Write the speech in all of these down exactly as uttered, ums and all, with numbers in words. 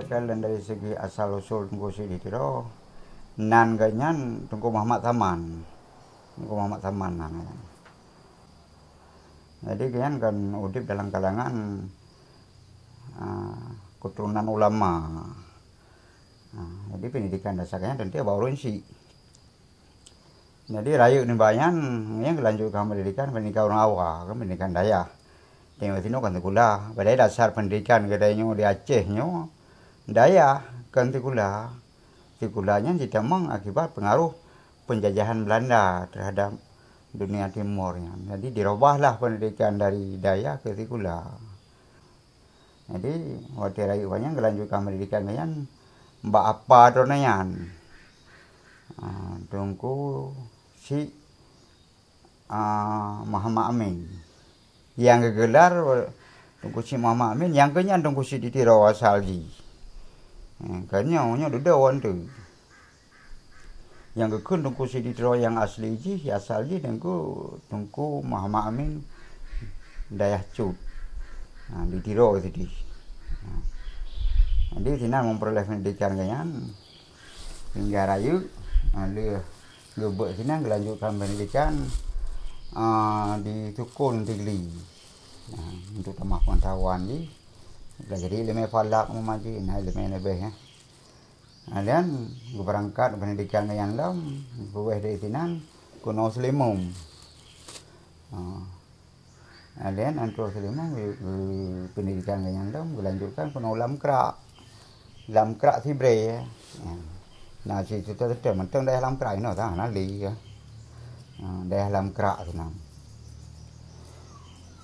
Kalau dari segi asal usul Teungku Chik di Tiro, nan geuh nyan Teungku Muhammad Saman. Teungku Muhammad Saman nan geuh nyan. Jadi geuh nyan kan udép dalam kalangan, ah, keturunan ulama. Ah, jadi pendidikan dasar geuh nyan tentu bak ureueng chik. Jadi rayeuk nibak nyan, nyan geulanjutkan pendidikan, pendidikan ureueng awai, kan pendidikan dayah. Teungoh sinoe kan sikula. Padahai dasar pendidikan geutanyoe di Aceh nyoe dayah, kan sikula. Sikula nyan jitamong akibat pengaruh penjajahan Belanda terhadap dunia timur nyan. Jadi dirubahlah pendidikan dari dayah ke sikula. Jadi watèe rayeuk awak nyan geulanjutkan pendidikan geuh nyan bak apa droeneuh nyan. Ah, Teungku Chik, ah, Muhammad Amin. Nyang geugelar Teungku Chik Muhammad Amin, nyang geuh nyan Teungku Chik di Tiro asal jih. Eh, kan nyoe, nyoe dudoe wan tu. Nyang geukheun Teungku Chik di Tiro nyang asli jih, asal jih Teungku, Teungku Muhammad Amin Dayah Cut. Ha, di Tiro sideh. Ha. Jadi sinan memperoleh pendidikan geuh nyan hingga rayeuk, ha, lheueh geubeuet sinan geulanjutkan pendidikan, ha, di Sukon Tigli. Ha, untuk tamah pengetahuan jih. Belajar ileumèe falak, meumaji, na ileumèe leubeh, ya. Ha, dan geubeurangkat pendidikan geuh nyan lom, geuwéh dari sinan keunoe Seulimum. Ha. Ha, dan antroe Seulimum geu-, geu-, pendidikan geuh nyan lom geulanjutkan keunoe Lamkrak. Lamkrak Sibre, ya. Ha. Nah, si tutoe-tutoe mantong dayah Lamkrak inoe tah, na lé, ya. Ha, dayah Lamkrak sinan.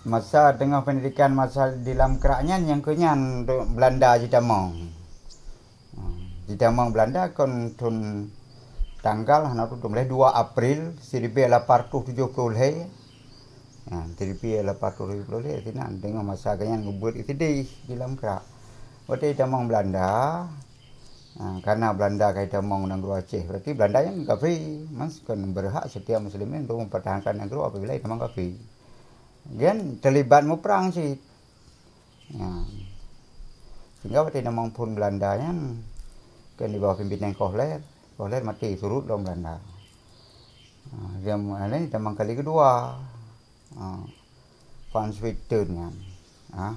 Masa teungoh pendidikan masa di Lamkrak nyan, nyang keu nyan Belanda jitamong. Ha, jitamong Belanda kon thon tanggal hana tutoe lé dua April seribu lapan ratus tujuh puluh lhèe. Ha, seribu lapan ratus tujuh puluh lhèe sinan teungoh masa geuh nyan geubeuet sideh di Lamkrak. Watèe jitamong Belanda, ha, karena Belanda ka jitamong nanggroe Aceh, berarti Belanda nyan kafé. Mas kon berhak setiap muslimin untuk mempertahankan nanggroe apabila jitamong kafé. Gen terlibat muprang cit. Ya. Sehingga watèe jitamong phon Belanda nyan, kan di bawah pimpinan Kohler. Kohler maté, surut lom Belanda. Ha, dia mu-, laén jitamong kali keudua. Ha, Van Swieten nyan. Ha,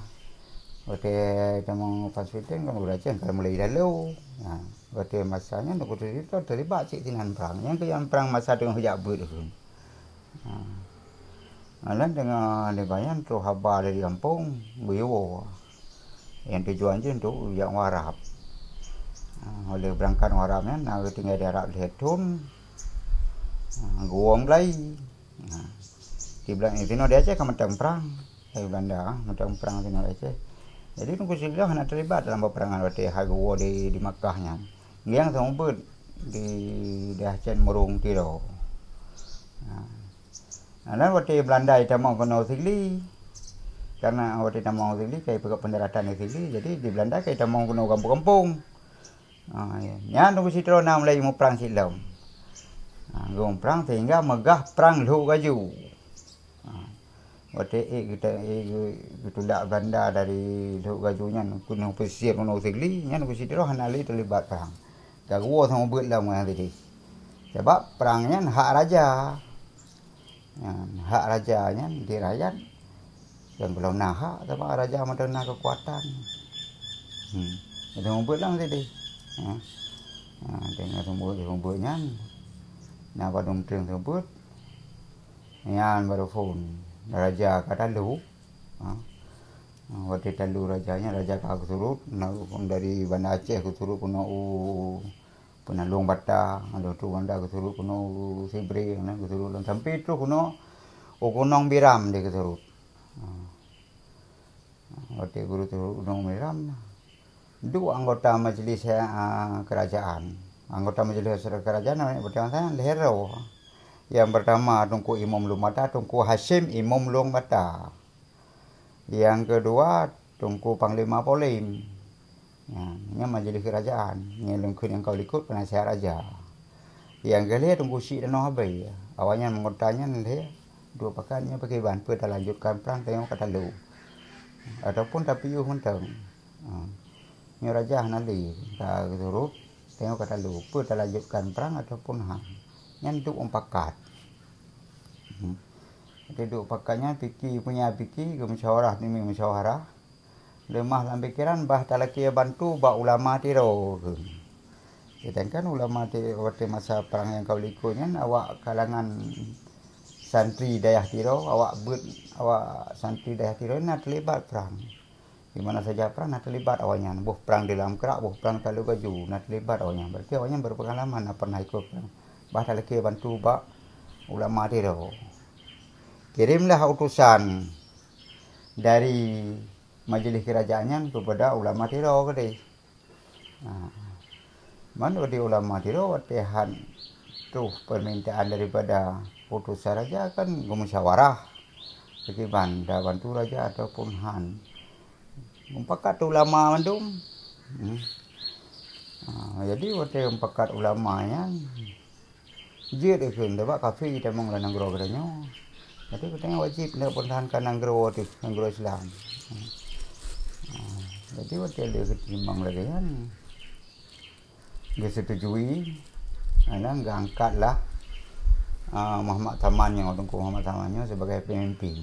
watèe jitamong Van Swieten kan berarti kan mulai lalu. Ha, watèe masa nyan Teungku Chik di Tiro terlibat cit sinan prang. Nyang keu nyan prang masa teungoh jak beuet. Ha. Malam teungoh lé nyan troh haba dari gampông, geuyue. Nyang tujuan jih untuk jak u Arab. Ha, óh lheueh beurangkat u Arab nyan, na geutinggai di Arab lhèe thon. Ha, geuwoe Melayu. Ha. Di Bela-, di sinoe di Aceh ka mantong prang. Dari Belanda, mantong prang sinoe di Aceh. Jadi Teungku Chik hana terlibat dalam peperangan watèe hai geuwoe di, di Makkah nyan. Nyang seumeubeuet di daerah Cot Meurong Tiro. Ha. Nah, dan watèe Belanda jitamong keunoe Sigli, karena watèe jitamong Sigli, ka jipeugöt pendaratan di Sigli, jadi di Belanda ka jitamong keunoe gampông-gampông. Ha, ya. Nyan Teungku Chik di Tiro na mulai muprang cit lom. Ha, geumuprang sehingga meugah prang Lhok Gaju. Ha. Watèe ék geuta-, ék geu-, geutulak Belanda dari Lhok Gaju nyan keunoe pesisir keunoe Sigli, nyan Teungku Chik di Tiro hana lé terlibat prang. Ka geuwoe seumeubeuet lom ngon sideh. Sabab prang nyan hak raja. Nyan, hak raja nyan di rakyat nyang gohlom na hak, sabab raja mantong na keukuatan. Hmm. Seumeubeuet lom sideh. Ha. Ha, teungoh seumeubeuet, seumeubeuet nyan, na padum treun seumeubeuet. Nyan barô phôn, raja ka talu. Ha. Watèe talu raja nyan, raja ka geusurot, na dari Banda Aceh geusurot keunoe u Peunalong Bata, lheueh tu Banda geusurot keunoe u Sibre, na geusurot lom sampai troh keunoe u Gunong Biram dia geusurot. Ha. Watèe geusurot u Gunong Biram, duek anggota majlis, ah, kerajaan. Anggota majlis kerajaan namanya pertama saya Lhèe Roe. Yang pertama Teungku Imum Lueng Bata, Teungku Hasyim Imum Lueng Bata. Yang kedua Teungku Panglima Polem. Ya, nyan majlis kerajaan. Nyang lôn kheun nyang ka likot penasihat raja. Nyang keulhèe Teungku Chik Tanoh Abee. Awaknyan anggota nyan lhèe dua pakat nyan pakriban, peue talanjutkan prang tanyoe ka talu. Ataupun tapiôh mantong. Ha. Nyoe raja hana lé ka geusurot, tanyoe ka talo, peue talanjutkan prang ataupun han. Nyan duek mupakat. Hmm. Jadi duek mupakat nyan pike, punya pike, geumusyawarah, nyoe musyawarah. Leumah lam pikeran bah talakée bantu bak ulama Tiro kheun. Sedangkan ulama Tiro watée masa prang nyang ka likot nyan awak kalangan santri dayah Tiro, awak beuet, awak santri dayah Tiro na teulibat prang. Di mana saja prang na teulibat awaknyan. Boh prang di lam krak, boh prang talu gaju, na teulibat awaknyan. Berarti awaknyan berpengalaman, na pernah ikot prang. Bah talakée bantu bak ulama Tiro. Kirimlah utusan dari majelis kerajaan nyan kepada ulama Tiro keudeh. Ha. Man di ulama Tiro watée han troh permintaan daripada utusan raja kan geumusyawarah. Bagaimana, tabantu raja ataupun han. Mupakat ulama mandum. Hmm. Ha, jadi watée mupakat ulama nyan jeuet kheun, sabab kafé tamong lam nanggroe geutanyoe. Jadi geutanyoe wajéb neupeutahankan nanggroe teuh, nanggroe Islam. Ha. Jadi watée lheueh geutimang lagée nyan, geusetujui, alah geuangkatlah, ah, Muhammad Saman nyoe, Teungku Muhammad Saman nyoe sebagai pemimpin.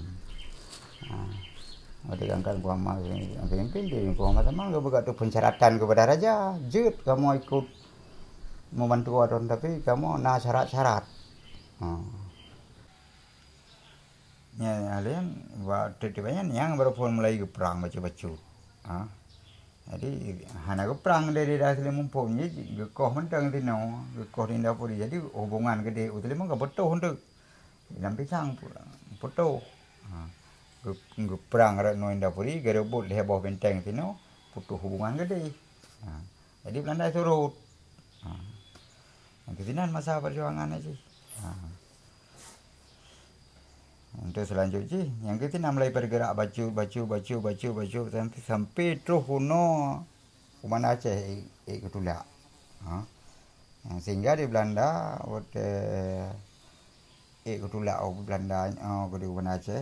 Ah, watée geuangkat Muhammad pemimpin, di Teungku Muhammad Saman geupeugah tu persyaratan kepada raja, jeuet kamoe ikut membantu awak droen, tapi kamoe na syarat-syarat. Ha. Nyan alien, bak tiep-tiep nyan, nyang baru phon mulai geuprang bacut-bacut. Ha. Jadi, hana geuprang dari dah asli muphom, jadi geukoh mantong tinoe, geukoh di Indah Puri. Jadi, hubungan keudeh u Teulimong ka putôh teuk. Lam pisang pu-, putôh. Ha. Geu-, geuprang rot ngon Indah Puri, geureubot lhée boh benteng tinoe, putôh hubungan keudeh. Ha. Jadi, Belanda surot. Ha. Nyang keusinan masa perjuangan jih. Ha. Untuk selanjut jih, nyang keusinan mulai bergerak bacut, bacut, bacut, bacut, bacut, sampai, sampai troh unoe u Banda Aceh ék, ék geutulak. Ha. Sehingga di Belanda, watée ék geutulak u Belanda, oh, di Banda Aceh,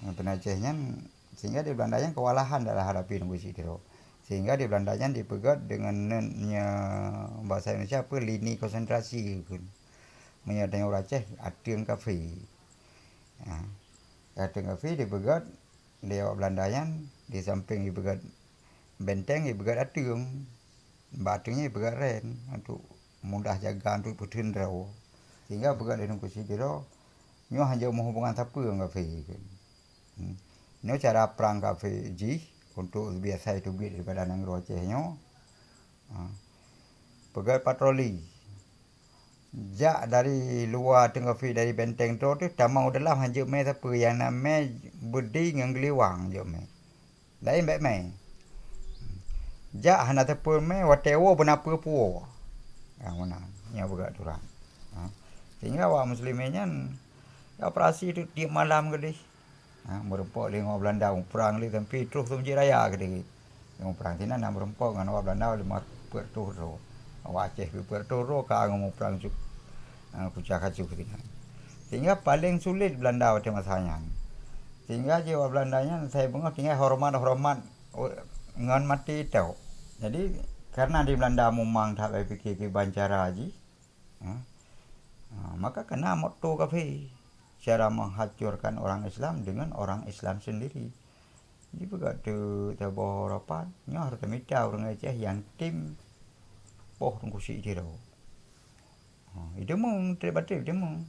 Banda Aceh nyan, sehingga di Belanda nyan kewalahan dalam hadapi Teungku Chik Tiro. Sehingga di Belanda nyan dipeugét deungon nan nya bahasa Indonesia apa, lini konsentrasi kheun. Meunyoe tanyoe ureuëng Aceh, ateueng kafé. Ha. Ateueng kafé dipeugét lé awak Belanda nyan, di sampéng dipeugét benteng, dipeugét ateueng. Bak ateueng nyan dipeugét ren, untuk mudah jaga, untuk peuteun droe. Sehingga peugét lé Teungku Chik Tiro, nyoe hana meuhubungan sapeue ngon kafé. Hmm. Nyoe cara prang kafé jih untuk biasa teubiet daripada nanggroe Aceh nyoe. Ha. Peugét patroli. Jak dari luwa teungku pih dari benteng droe teuh tamong u dalam, hanjeuet mé sapeue, nyang na mé beudi ngon geuliwang jeuet mé. Laén bék mé. Jak hana sapeue mé, watée woe beuna peue puwoe. Ha, meunan. Nyoe peugah aturan. Ha. Sehingga awak muslimin nyan operasi tu tiep malam keudeh. Ha, meureumpok lé ngon Belanda, muprang lé sampai troh Masjid Raya keudeh. Muprang sinan na meureumpok ngon awak Belanda lima peuet reutôh droe. Awak Aceh peuet reutôh droe ka ngon muprang cuk, ha, kuca kacu sinan. Sehingga paléng sulet Belanda watée masa nyan. Sehingga jih awak Belanda nyan, saya beungoh tinggai horeumat-horeumat ngon maté tok. Jadi, karena di Belanda mumang that bak pike kiban cara jih, ha? Ha, maka kena moto kafé, cara menghancurkan orang Islam dengan orang Islam sendiri. Jipeugah teuk saboh rapat, nyoe harôh tamita ureuëng Aceh nyang tem poh Teungku Chik Tiro. Ha, itu mung, treb-treb itu mung.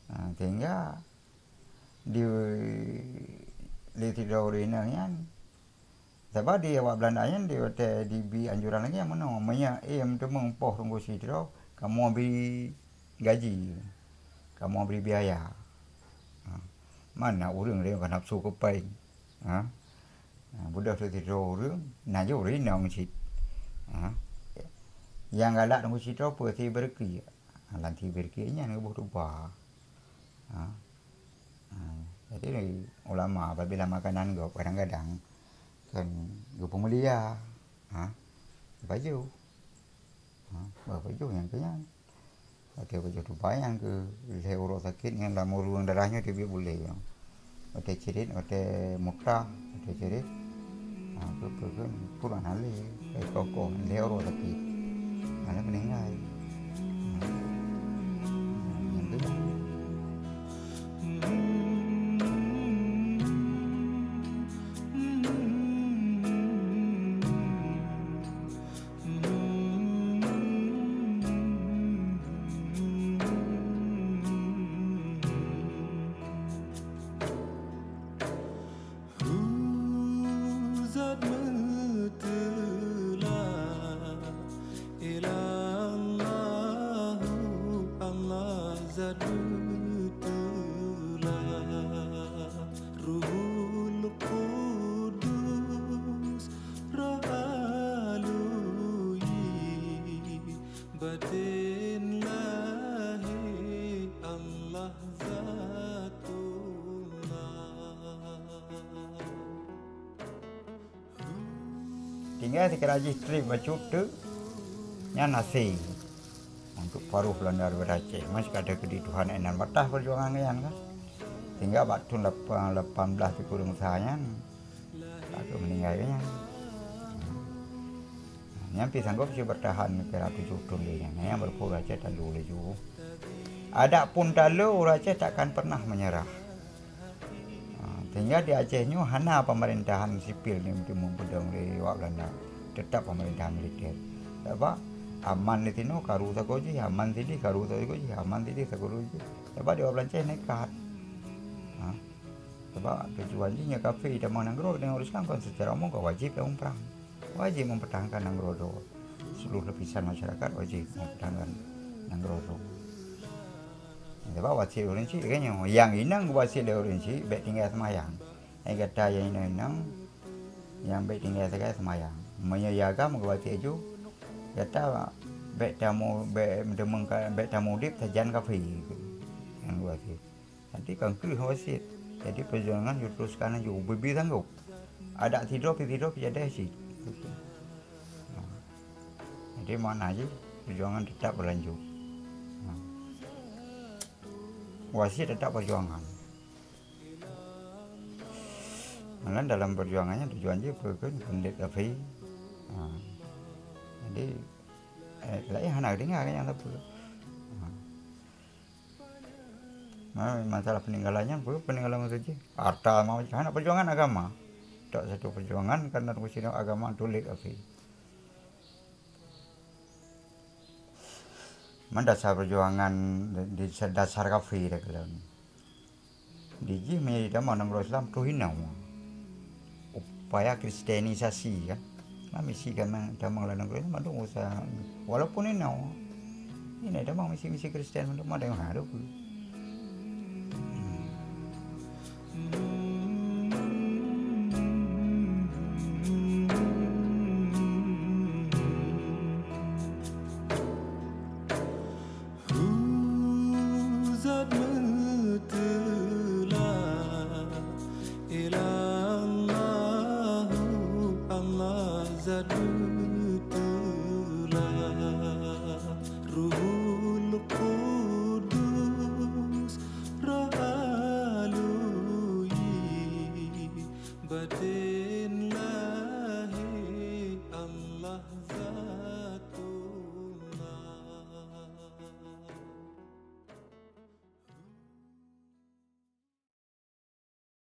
Ha, sehingga di lé sidroe ureuëng inong nyan. Sabab di awak Belanda nyan di watée dibi anjuran lagée nyan meunoe, meunyoe em teumeung poh Teungku Chik Tiro, kamoe bri gaji, kamoe bri biaya. Ha. Mana ureuëng lé ka nafsu keu péng. Ha. Ha, beudôh sidroe ureuëng, na jih ureuëng inong cit. Ha. Nyang galak Teungku Chik Tiro peue si Berki. Ha, lam si Berki nyan geuboh tuba. Ha. Ha, jadi ulama apabila makanan gob kadang-kadang kan geupeumulia, ha, baju. Ha, baju nyang keu nyan. Watée baju tuba nyang keu lhée uroe sakét ngon lam ureuëng darah nyoe teubiet bulée nyoe. Watée cirit, watée muta, watée cirit. Ha, keu, keu, keu, pun hana lé. Kokoh, lhèe uroe sakét. Alah meuninggai. Hu zat meuteula, ilallah, Allah zat meuteula. Ruhul Qudus, Roh Alui, batin lahé, Allah Zatullah. Tinggai sikira jih trép bacut teuk nyan hase. Untuk paruh Belanda daripada Aceh, masih ada keudi Tuhan inan batah perjuangan nyan kan. Tinggai bak thon lapan, lapan belas sikureueng sa nyan, ka meuninggai nyan. Nyan pih sanggob si bertahan kira tujoh thon lé nyan. Nyan baru Aceh talu laju. Adapun talu, ureueng Aceh takkan pernah menyerah. Ha, sehingga di Aceh nyoe hana pemerintahan sipil nyang meuteumèe peudong lé awak Belanda. Teutap pemerintahan militer. Sabab aman di sinoe karu sagoe jih, aman sideh karu sagoe jih, aman sideh sagoe jih. Sabab di awak Belanda nekat. Ha. Sabab tujuan jih nyoe kafé tamong nanggroe, deungon ureueng Islam kan secara umum ka wajib tamong prang. Wajib mempertahankan nanggroe droe. Seluruh lapisan masyarakat wajib mempertahankan nanggroe droe. Sabab wasiet ureueng chik kan nyoe, nyang inong wasiet lé ureueng chik, bèk tinggai seumayang. Hai gata nyang inong-inong, nyang bèk tinggai sagai seumayang. Meunyoe agam geuwasiet ju, gata bèk tamu, bèk meudeungon ka, bèk tamu udép sajan kafé. Nyang geuwasiet. Nanti kan kreueh wasiet. Jadi perjuangan diteruskan laju, ubé-bé sanggob. Adak sidroe pih sidroe pih jadi cit. Jadi makna jih perjuangan tetap berlanjut. Ha. Wasiet tetap perjuangan. Malah dalam perjuangan nyan tujuan jih peukon peuet kafé. Ha. Jadi, eh, laén hana deungoe nyang sapeue. Ha. Nah, masalah peninggalan nyan, peue peninggalan maksud jih? Harta, macam hana perjuangan agama. Tak satu perjuangan karena tunggu sini agama tulék api. Man dasar perjuangan di, di dasar kafé dah kalau ni. Di jih menjadi damang nanggroe Islam tu hina. Upaya kristenisasi kan. Nah, misi kan damang lam nanggroe Islam mandum usaha. Walaupun hina. Ini damang misi-misi Kristen mandum ada yang harus.